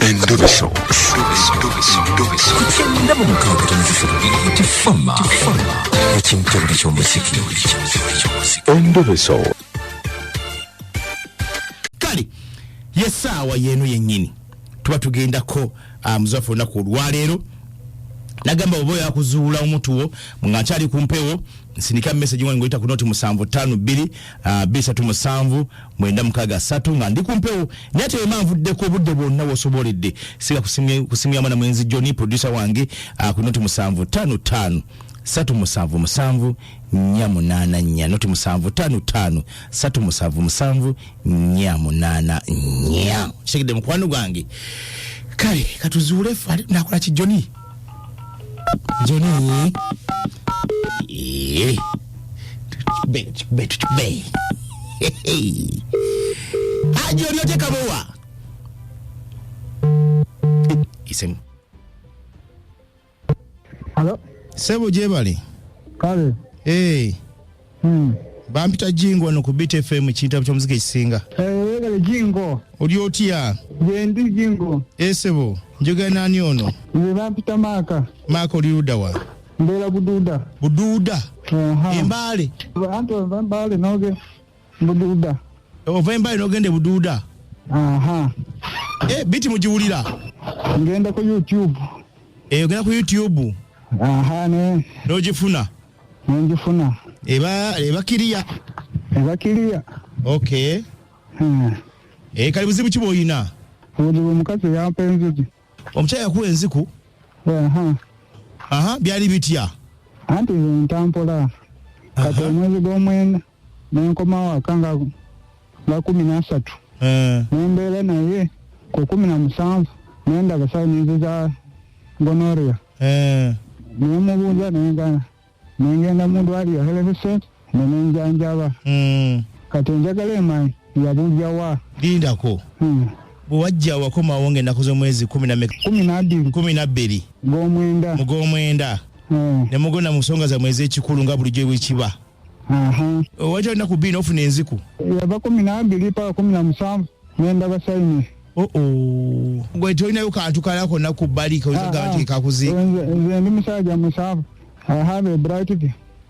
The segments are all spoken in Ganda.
Endobeso. Ku 96.3 Tifama ekimtebule ky'omuziki. Endobeso. Kale yesaawa yeeno yennyini tuba tugendako muzaffe olunaku olwaleero. Nagamba oba oyakuzuula omutuwo nga nkyali ku mpewo, nsindika message wange ngoyita ku noti 752 237 963 nga ndi ku mpewo. Naye ate wema nvuddeko obudde bwonna wosoboledde, siga ku simu ya mwana mwenzi Johnny, producer wange, ku noti 755 377 484, noti 755 377 484. Kitegedde, mukwano gwange? Kale katuzuule nakola ki. Johnny, Johnny. Tukube, tukube, tukube. Haji oli otekabowa isemu. Halo. Sebo, gyebale. Kale. Hey. Bampita Jingo wano ku Beat FM, ekitabo ky'omuziki ekisinga. Eh, wegale Jingo. Oli otya? Gyendi, Jingo. Esebo, njogera nani ono? Nze bampita Maaka. Maaka, oli ludda wa? Mbeera Buduuda. Buduuda? Aha. Embaale? Anti ova Mbaale noge Buduuda. Ova Embaale n'ogenda e Buduuda? Aha. Biti mugiwulira? Ngenda ku YouTube. Ogenda ku YouTube. Aha, ne n'ogifuna? Nenjifuna. Eba kiriya? Eba kiriya. Okay. Kale buzibu ki bw'olina? Obuzibu, omukazi yampa enzizi. Omukyala yakuwa enziku? Aha. Aha, byali bitya? Anti nze ntampola. Kati omwezi gw'omwenda nenkomawo aka nga 13. Nembeera naye ku 17 nendaba signs za gonorrhea. Nemubuuza, nenga nengenda mu ddwaliro, health center, nenenjanjaba. Kati njagala emanyi yabujjawa. Lindako. Bwe wajja wakomawo ng'ennaku z'omwezi kumi na meka? 12. 12. G'omwenda. Mu g'omwenda. Ne mugenda mu nsonga zammwe ez'ekikulu nga bulijjo bwe kiba. Aha. Wajja olunaku 2 n'ofuna enziku? Yava 12 paka 17 nendaba sign. Oo, gwe tolinayo kantu kalala konna ku bbali koyinza nti kakuzi? Nze ndi musajja musanvu. I have a bright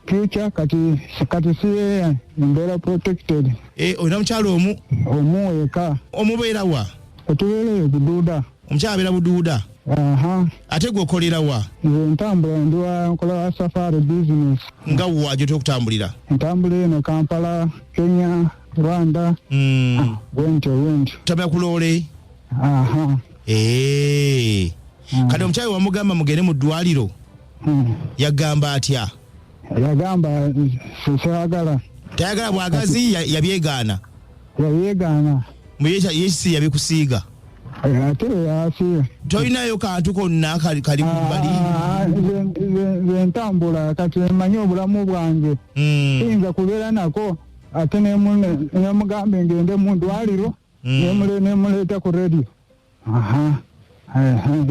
future. Kati si mbeera protected. Eh, olina mukyalo omu? Omu eka. Omubeera wa? Otubeera eyo Buduuda. Omukyala abeera Buduuda? Aha. Ate gwe okolera wa? Nze ntambula, ndi wa nkola wa safari business. Nga wa gyotera okutambulira? Ntambula eno Kampala, Kenya, Rwanda. Bwentyo bwentyo. Tambula ku loole? Aha. Eh. Kati omukyala wamugamba mugende mu ddwaliro? Yagamba atya? Yagamba sikyagala. Tayagala bwagazi, yabyegaana? Yabyegaana. Yekisi yabikusiiga? Ate yasiiga. Tolinayo kantu konna kali ku bbali? Ah, nze ntambula, kati mmanyi obulamu bwange. Siyinza kubeera nako ate nemugambe ngende mu ddwaliro. Nemuleeta ku radio. Aha.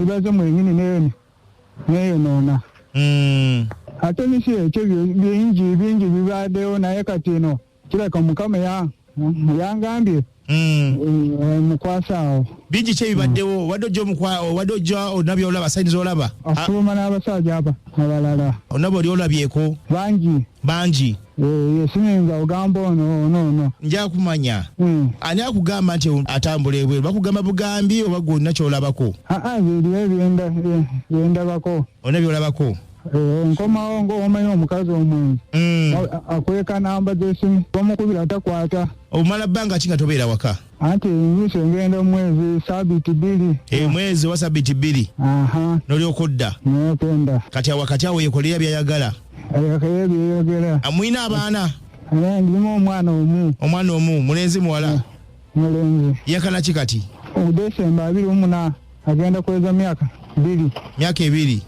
Ibaze mwenyini neyonoona. Ate nisi ekyo bingi bingi bibaddewo, naye kati eno kireka Mukama yangambye mukwasa awo. Bingi ki ebibaddewo? Obadde ojja obadde ojja olina byolaba, signs olaba? Afuluma n'abasajja aba abalala. Olina oli olabyeko? Bangi. Bangi? Eh, siyinza ogamba ono ono ono. Nja kumanya. Ani akugamba nti atambula ebweru? Bakugamba bugambi oba gwe olina kyolabako? Aa, biriyo byendabako. Olina byolabako? Eh, nkomawo ng'omanyi omukazi omwenzi akweka namba z'essimu, bamukubira takwata. Omala bbanga ki nga tobeera waka? Anti nyise ngenda mwezi sabiiti 2. Mwezi oba sabiiti 2? Aha. N'olyoka odda? Nokenda. Kati awo wakati awo yekolera byayagala? Yekolera byeyogera. Mulina abaana? Ndimu omwana omu. Omwana omu, mulenzi, muwala? Mulenzi. Yakana ki kati? Desemba 28 agenda kuweza myaka 2. Myaka 2.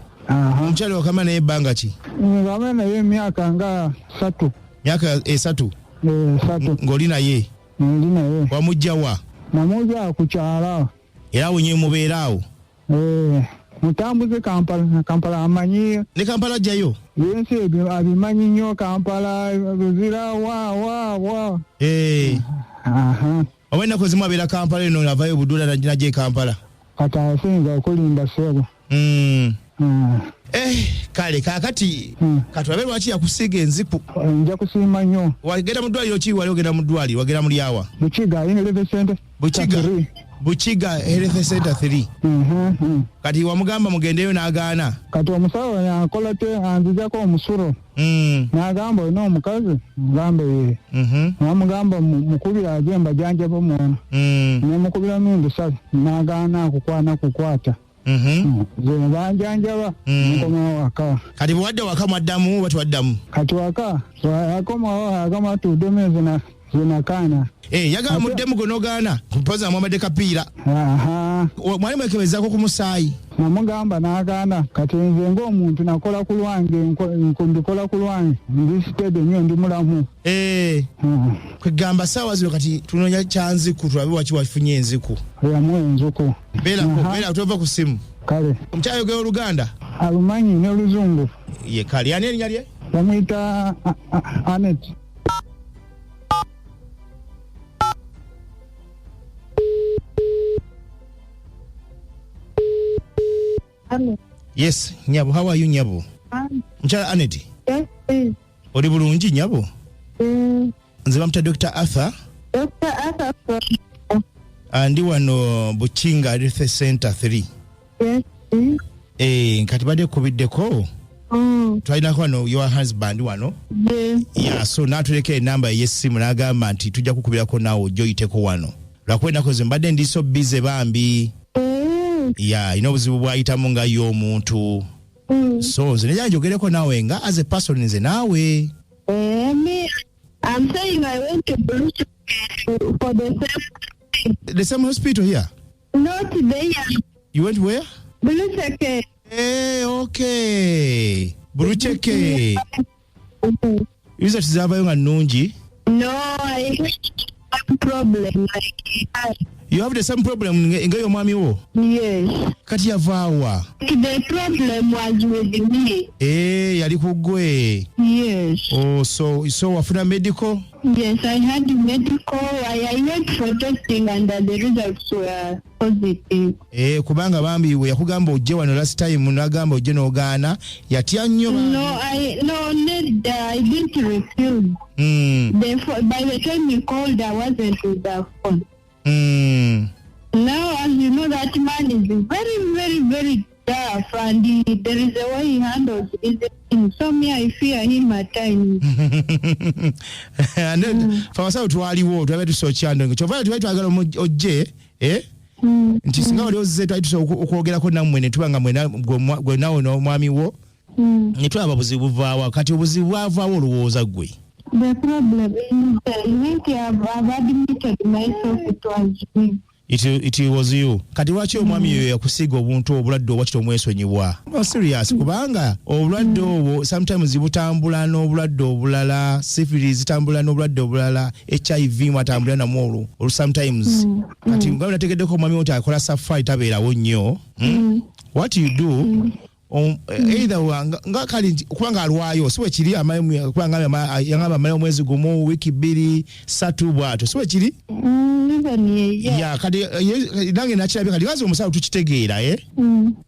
Omukyala wakama naye ebbanga ki? Ngamba naye emyaka nga 3. Myaka 3? 3. Ng'oli naye? Ndi naye. Wamujja wa? Namujja ku kyala. Era awo nyewe mubeera awo? Eh, mutambuze Kampala, Kampala amanyi. Ne Kampala ajjayo? Yensi ebyo abimanyi nnyo, Kampala, Luzira, wa wa wa. Oba ennaku ezimu abeera Kampala eno, avayo Bududa najja e Kampala? Kati asinza okulimba ssebo. Eh, kale kakati katulabe lwaki yakusiiga enziku. Nja kusiima nnyo. Wagenda mu ddwaliro ki? Wali ogenda mu ddwaliro, wagenda mu lyawa? Bukiga Health Center. Bukiga. 3. Bukiga Health Center 3. Kati wamugamba mugendeyo n'agaana. Kati omusawo yakola te anzijako omusulo. N'agamba olina omukazi, mugambe ye. Namugamba mukubira aje mbajanjaba omwana. Nemukubira mirundi 3 n'agaana akukwana kukwata. Nze banjanjaba nkomawo waka. Kati bwewadda waka mwaddamu oba twaddamu? Kati waka akomawo agamba tuddemu zinakaana. Eh, yagamba muddemu gwe n'ogaana mpoza mwambadde kapiira. Aha. Mwali mwekebezaako ku musaayi? Namugamba n'agaana. Kati nze ng'omuntu nakola ku lwange, mbikola ku lwange, ndi steady nnyo, ndi mulamu. Eh. Kwegamba ssaawa zino kati tunoonya kyanziku tulabe waki wafunye enziku. Yamuwa enzuku. Beerako, beera tova ku ssimu. Kale. Omukyala ayogera Oluganda? Alumanyi n'Oluzungu. Ye kale, ani erinnya lye? Bamuyita Anet. Hello. Yes, nyabo, how are you nyabo? Mukyala Anet? Yes, please. Oli bulungi nyabo? Nze bamuta Dr. Arthur. Dr. Arthur from... Ndi wano Bukinga Health Center 3. Yes, please. Eh, kati badde kubiddeko. Twalinako wano your husband wano. Yes. Yeah, so n'atuleka enamba ey'essimu n'agamba nti tujja kukubirako naawe ojje oyiteko wano. Lwakuba ennaku ezo mbadde ndi so busy bambi. Yeah, alina obuzibu bw'ayitamu nga ye omuntu. So nze nejja njogereko naawe nga as a person nze naawe. Me, I'm saying I went to Bruce for the same thing. The same hospital here? Not there. You went where? Bulucheke. Eh, okay. Bulucheke. Results zaavayo nga nnungi? No, I have problem like I. You have the same problem nga y'omwami wo? Yes. Kati yavaawa? The problem was with me. Eh, yali ku ggwe. Yes. Oh, so wafuna medical? Yes, I had medical. I went for testing and the results were positive. Eh, kubanga bambi we yakugamba ojje wano last time n'agamba ojje n'ogaana, yatya nnyo bambi. No, I didn't refuse. Therefore, by the time you called, I wasn't with the phone. Now, as you know, that man is very, very, very tough, and there is a way he handles his things. So me, I fear him at times. And then, fe abasawo twaliwo, twabadde tusokyando. Kyova twali twagala ojje, eh? Nti singa wali ozze twali tusobola okwogerako nammwe ne tuba nga mwena gwe naawe n'omwami wo. Ne tulaba buzibu buvaawa. Kati obuzibu bwavaawo olowooza ggwe? The problem is, I think I've admitted myself it was me. It was you. Kati lwaki omwami oyo yakusiiga obuntu obulwadde obwa kito omwesonyiwa? No, serious, kubanga obulwadde obwo sometimes butambula n'obulwadde obulala, syphilis zitambula n'obulwadde obulala, HIV mwatambulira namwo olwo sometimes. Kati nga nategeddeko omwami wo nti akola safari tabeerawo nnyo. What you do, either nga kale nti, kubanga alwayo, si bwe kiri, kubanga yangamba amalayo omwezi gumu, wiiki 2, 3 bw'atyo, si bwe kiri? Even yeah. Yeah, kati, nange nakirabye kati lwazi omusawo tukitegeera, eh?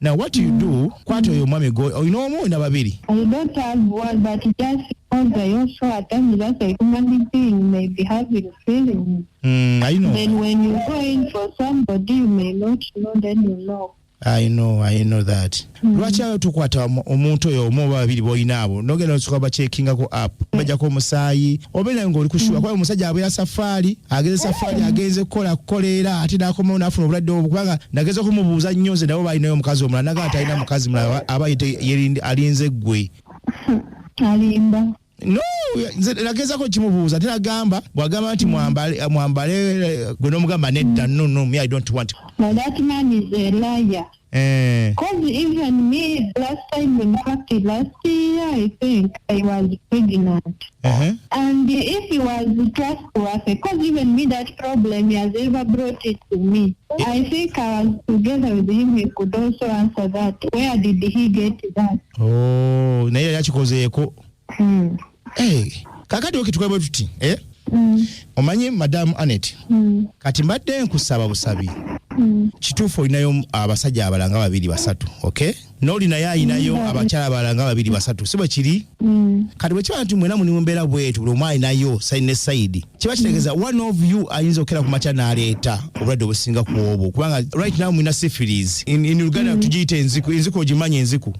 Now what you do, kwata oyo omwami olina omu olina babiri? I don't have one, but just because I also at times as a human being may be having feelings. I know. Then when you go in for somebody you may not know, then you know. I know that. Lwaki ayo tukwata omuntu oyo omu oba babiri b'olina abo, n'ogenda osooka bacheckingako up, bajjako omusaayi, oba naye ng'oli kushuwa, kuba omusajja abeera safaari, agenze safaari, agenze kukola era, ate n'akomawo n'afuna obulwadde obwo, kubanga nageza okumubuuza nnyo nze nabo balinayo omukazi omulala, n'agamba talina mukazi mulala, aba alinze ggwe. Alimba. No, nze nagezaako kimubuuza, ate n'agamba, bw'agamba nti mwambale, gwe n'omugamba nedda, no, no, me I don't want. Now that man is a liar. Because even me, last time, in fact, last year, I think, I was pregnant. And if he was trustworthy, because even me, that problem, he has ever brought it to me. I think I was together with him, he could also answer that. Where did he get that? Oh, naye yali akikozeeko. Hey, kakati okituka bwe tuti, eh? Omanyi Madam Annette? Kati mbadde nkusaba busabi. Kituufu olinayo abasajja abalala nga babiri basatu, okay? N'oli naye ayinayo abakyala abalala nga babiri basatu, si bwe kiri? Kati bwe kiba nti mwena muli mu mbeera bwetu, buli omu alinayo side ne side, kiba kitegeeza one of you ayinza okukera ku makya n'aleeta obulwadde obusinga ku obwo, kubanga right now mulina syphilis. In Uganda tugiyita enziku. Enziku ogimanyi? Enziku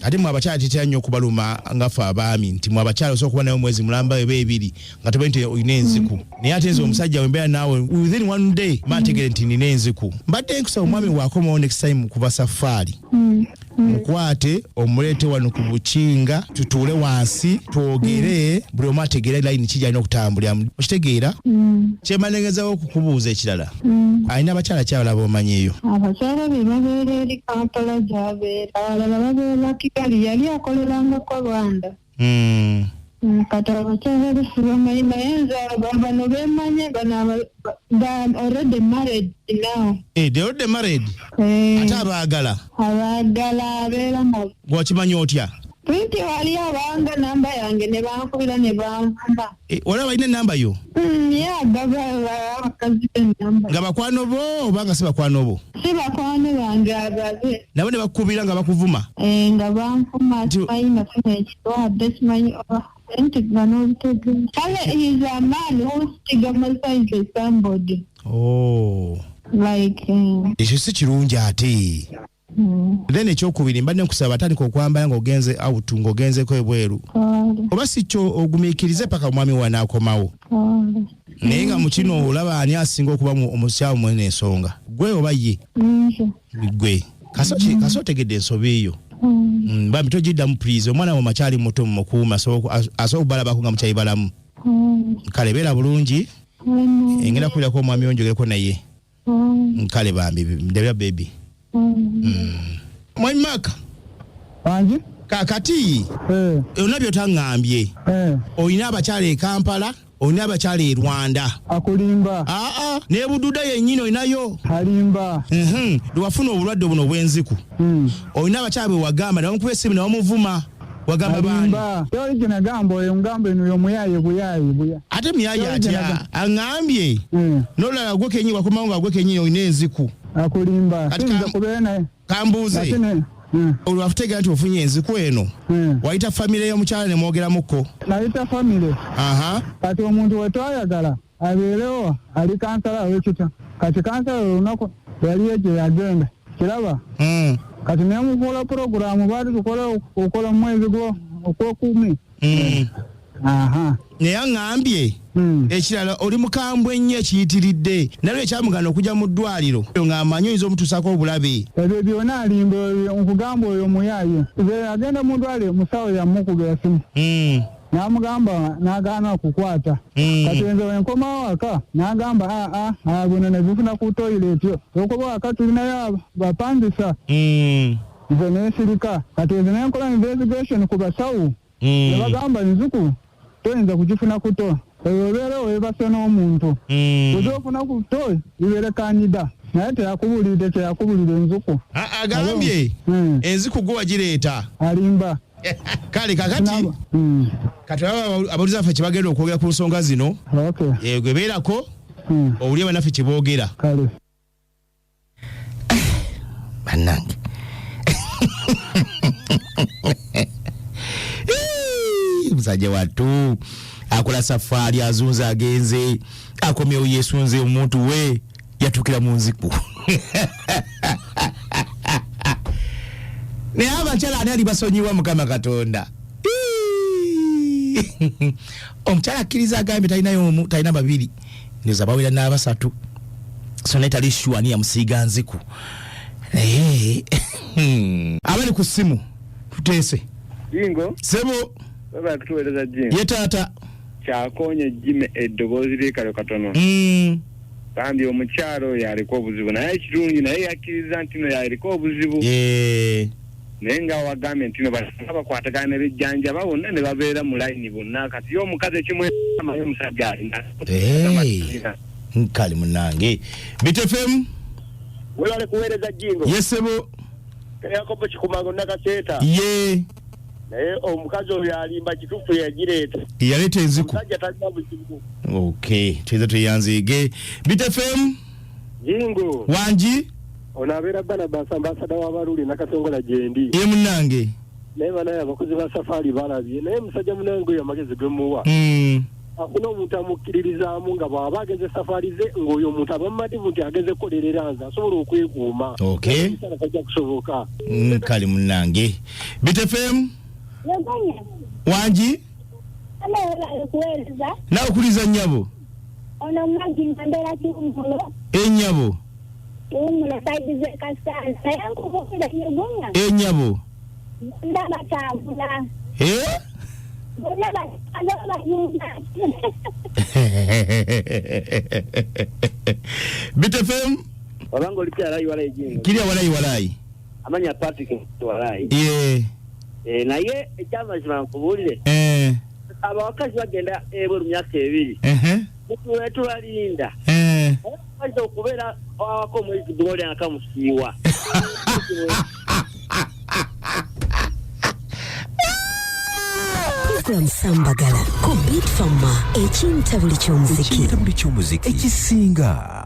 ate mwe abakyala tetera nnyo okubaluma nga ffe abaami, nti mwe abakyala osobola okuba naye omwezi mulamba oba ebiri nga tomanyi nti olina enziku, naye ate nze omusajja wembeera naawe, within one day mantegere nti nina enziku. Mbadde nkusaba, omwami bw'akomawo next time kuva safaari, mukwate omuleete wano ku Bukinga, tutuule wansi twogere, buli omu ategeere layini ki gyalina okutambuliramu. Okitegeera? Kyemanengezawo okukubuuza ekirala, alina abakyala kyabala bomanyiyo? Abakyala be babeera eri Kampala gy'abeera, abalala babeera Kigali, yali akolerangako Rwanda. Kati abakyala be sibamanyi, naye nze bano bemanye, bano they are already married now. Eh, they already married? Eh. Ate abaagala? Abaagala abeera nabo. Gwewakimanyi otya? Nti wali abanga namba yange ne bankubira ne banvuma. Eh, olaba balina enamba yo? Ye agaba abakazi b'enamba. Nga bakwano bo oba nga si bakwano bo? Si bakwano bange, ababe. Nabo ne bakukubira nga bakuvuma? Eh, nga banvuma, simanyi nafuna ekirwadde, simanyi oba nti bano obitegeera. Kale he is a man who stigmatizes somebody. Oh. Like Ekyo si kirungi ate. Then ekyokubiri, mbadde nkusaba, tandika okwambala ng'ogenze out, ng'ogenzeko ebweru, oba si kyo ogumiikirize paka omwami wanaakomawo. Naye nga mu kino olaba ani asinga okuba omusyamu mwene ensonga, gwe oba ye? Nze. Gwe kaso otegedde ensobi eyo. Bambi togiddamu please. Omwana wo makyali muto, mumukuuma, asobola okubalabako nga mukyali balamu. Kale beera bulungi. Engenda kubirako omwami wo njogereko naye. Kale bambi, ndabira baby. Mwami Maka. Wangi. Kakati olina byotaŋŋambye. Olina abakyala e Kampala, olina abakyala e Rwanda. Akulimba. Aa, ne Bududa yennyini olinayo. Alimba. Lwewafuna obulwadde buno obw'enziku, olina abakyala bwe wagamba ne bamukuba essimu ne bamuvuma. Wagamba baani? Alimba. Tewali gye nagamba oyo, ngamba eno yomuyaye buyaye buya. Ate muyaye Tewali gye atya? nagamba. Aŋŋambye n'olulala gwe kenyini wakomawo nga gwe kenyini olina enziku. Akulimba. Kati Siyinza kubeera naye. Kambuuze. Ate Olwakutegeera nti ofunye enziku eno, wayita famire y'omukyala ne mwogeramuko? Nayita famire. Kati omuntu we twayagala abeerewo ali kansala w'ekita. Kati kansala olunaku yaliyo gye yagenda kiraba. Kati nemufuula puroguramu, baali tukole okukola mu mwezi gwo ogwokumi. Aha. Naye aŋŋambye ekirala, oli mukambwe ennyo ekiyitiridde, nalwo ekyamugana okujja mu ddwaliro ng'amanyi oyinza omutuusaako obulabe. Ebyo byonna alimba oyo, nkugamba oyo muyaaye. Nze agenda mu ddwaliro, musawo yamukubira simu n'amugamba n'agaana okukwata. Kati nze wenkomawo waka n'agamba aa buno nebifuna ku toilet, okuba waka tulinayo bapangisa. Nze nensirika. Kati nze nenkola investigation ku basawo, ne bagamba nziku toyinza kugifuna kuto, eyo obeera weebase n'omuntu oza ofuna ku to ibeere kanyida, naye teyakubulidde kyeyakubulira enzuku. Agambye enziku gwe wagireeta. Alimba. Kale kakati kati abawuliza baffe kyebagenda okwogera ku nsonga zino. Gwe beerako owulire bannaffe kyeboogera. Kale. Bannange. Musajja wattu akola safaari, azunze, agenze, akomyewo, yesunze omuntu we yatuukira mu nziku. Naye abakyala ani alibasonyiwa? Mukama Katonda. Omukyala akkiriza, agambye talinayo omu, talina babiri, ndoza bawera n'abasatu, so naye tali sure ani yamusiiga nziku. Naye abali ku ssimu tuteese. Jingo. Sebo. Baba kutuweereza Jingo. Ye taata. Kyakonye Jime, eddoboozi lyekalo katono. Bambi omukyalo oyo aliko obuzibu, naye ekirungi naye yakkiriza nti no yaliko obuzibu. Naye nga wagambye nti no basanga bakwatagana ne bejjanjaba bonna ne babeera mu layini bonna. Kati ye omukazi ekimwemaye omusajja alina. Kale munange, bitefemu. Webale kuweereza Jingo. Ye sebo. Yakobo Kikumango Nakaseeta. Ye. Naye omukazi oyo alimba, kituufu yagireeta. Yaleeta enziku. Omusajja talina buzibu. Okay, tuyinza tweyanziige bitefemu. Jingo. Wangi? Ono abeera Barnabas, ambasada w'Abaluli Nakasongola gyendi. Ye munnange. Naye banaye abakozi ba safaari balabye, naye musajja munange oyo amagezi gemuwa. Afuna omuntu amukkiririzaamu nga bw'aba ageze safaari ze, ng'oyo omuntu aba mumativu nti ageze kukolerera nze asobola okwekuuma. Okay. Omusana tajja kusoboka. Kale munnange. Bit FM? Wangi? Kuweereza. Nawe okuliza nnyabo. Ono Magi mbeera Kiwummulo. Ennyabo. Kiwummulo side z'e Kassanda. Naye nkubuulira Nyugunya. Ennyabo. Bonna batambula. Eh? Bonna batambula bayimba. Bit FM? Obanga oli kyalayi walayi Jingo. Kirya walayi walayi. Amanya Patrick walayi. Ye. Naye ekyamazima nkubuulire. Abawakazi bagenda ebweru myaka 2. Tubalinda. Omukazi okubeera awaka omwezi gumu oli akamusiiwa. Program Sambagala ku Beat Farmer, ekintabuli ky'omuziki. Ekintabuli ky'omuziki ekisinga.